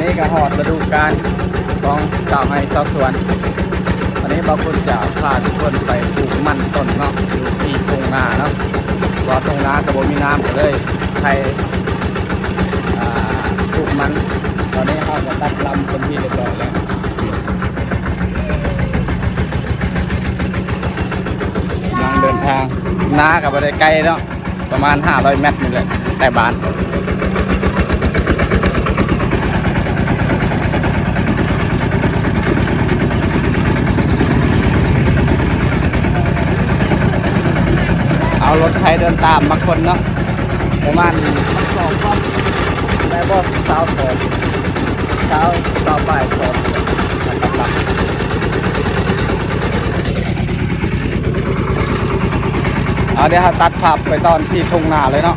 ນີ້ກໍຮອດລະດູການຂອງຊາວໄຮ່ຊາວສວນ. ວັນນີ້ບ່າວຄຸນຈະພາທຸກຄົນໄປປູກມັນຕົ້ນເນາະ ຢູ່ທີ່ທົ່ງນາເນາະ, ເພາະວ່າທົ່ງນາກໍບໍ່ມີນ້ຳ ກໍເລີຍໄຖ ອ່າ ປູກມັນ. ຕອນນີ້ເຮົາກໍຕັດລຳເປັນທີ່ຮຽບຮ້ອຍແລ້ວ ກຳລັງເດີນທາງ. ນາກໍບໍ່ໄດ້ໄກເນາະ ປະມານຫ້າຮ້ອຍແມັດນີ້ແຫຼະ ແຕ່ບ້ານ. ເອົາລົດໄຖເດີນຕາມມາຄົນເນາະ ປະມານສອງ ໄດ້ບໍ່ ຊາວສອງ ຊາວ ຊາວປາຍສອງ. ເອົາ ດຽວເຮົາຕັດພາບໄປຕອນທີ່ທົ່ງນາເລີຍເນາະ.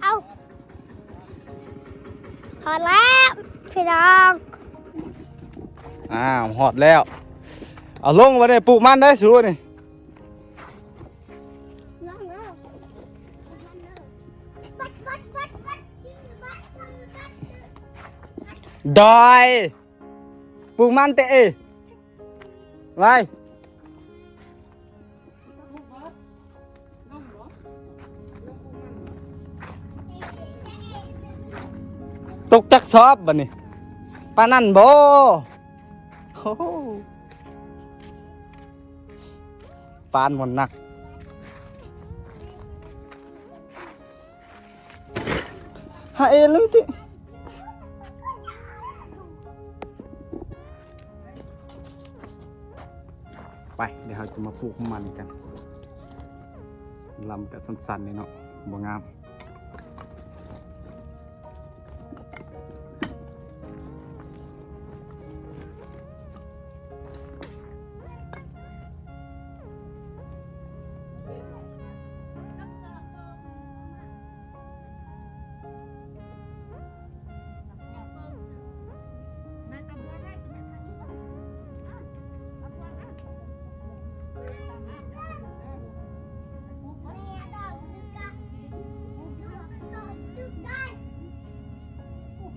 ເອົາ ຮອດແລ້ວພີ່ນ້ອງ. ອ້າວ ຮອດແລ້ວ. ເອົາລົງ ບໍ່ໄດ້ປູກມັນໄດ້ສູນີ້. ດອຍ ປູກມັນແຕ່ເອ ໄວ. ຕົກຈັກສອບບັດນີ້ ປານນັ້ນບໍ່? ໂອ້ໂຫ ປານມັນໜັກ. ຫາເອນເລີຍຕິ. ໄປ ດຽວເຮົາຈະມາປູກມັນກັນ. ລຳກະສັ້ນໆນີ້ເນາະ ບໍ່ງາມ.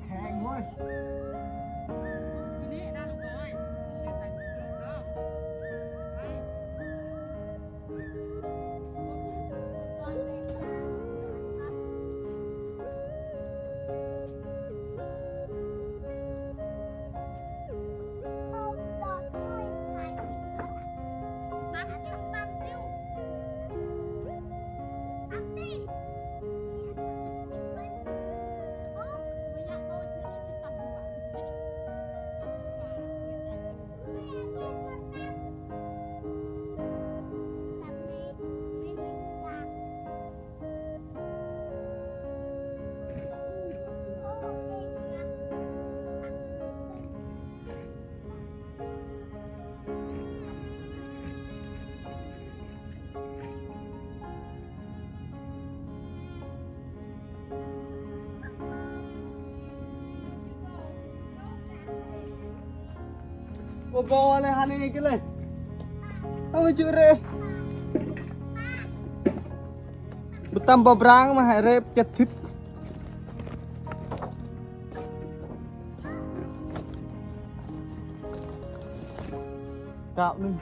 ແຂງເວີຍ. ໂອ້ ບໍ່ເລີຍ ຫານີ້ກິນເລີຍ. ເອົາໄປຈຸເຣ ບໍ່ຕຳບໍ່ບຣາງ ມາໃຫ້ເຣບເຈັດສິບ ເກົ້າໜຶ່ງ.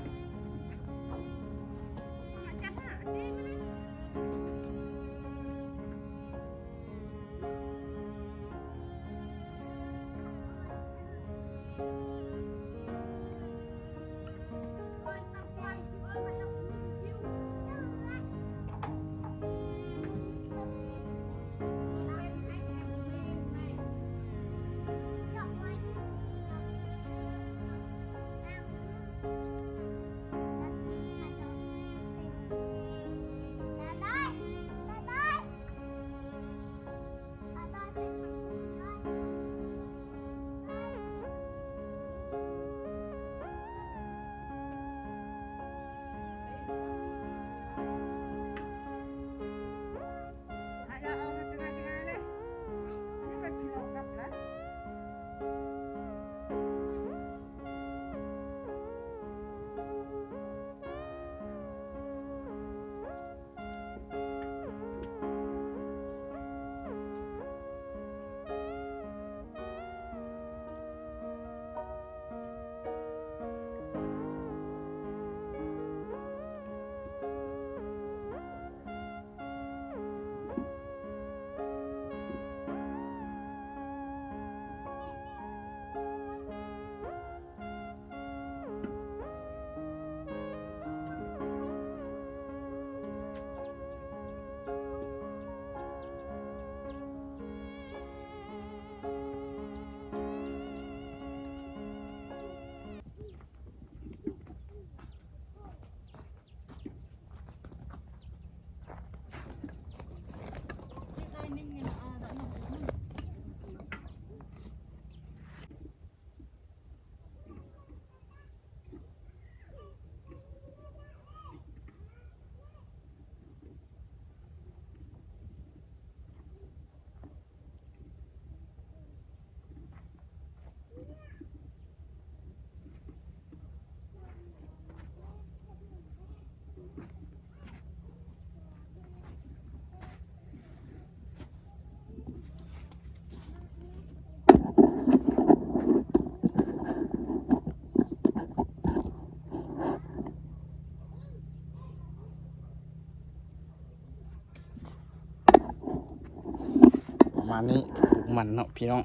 ປານນີ້ ປູກມັນເນາະພີ່ນ້ອງ.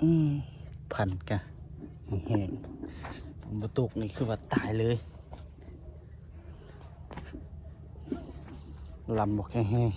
ອືມ ພັນກະແຫ້ງໆ ບໍ່ຕົກນີ້ຄືວ່າຕາຍເລີຍ. ລຳບໍ່ແຂງແຮງ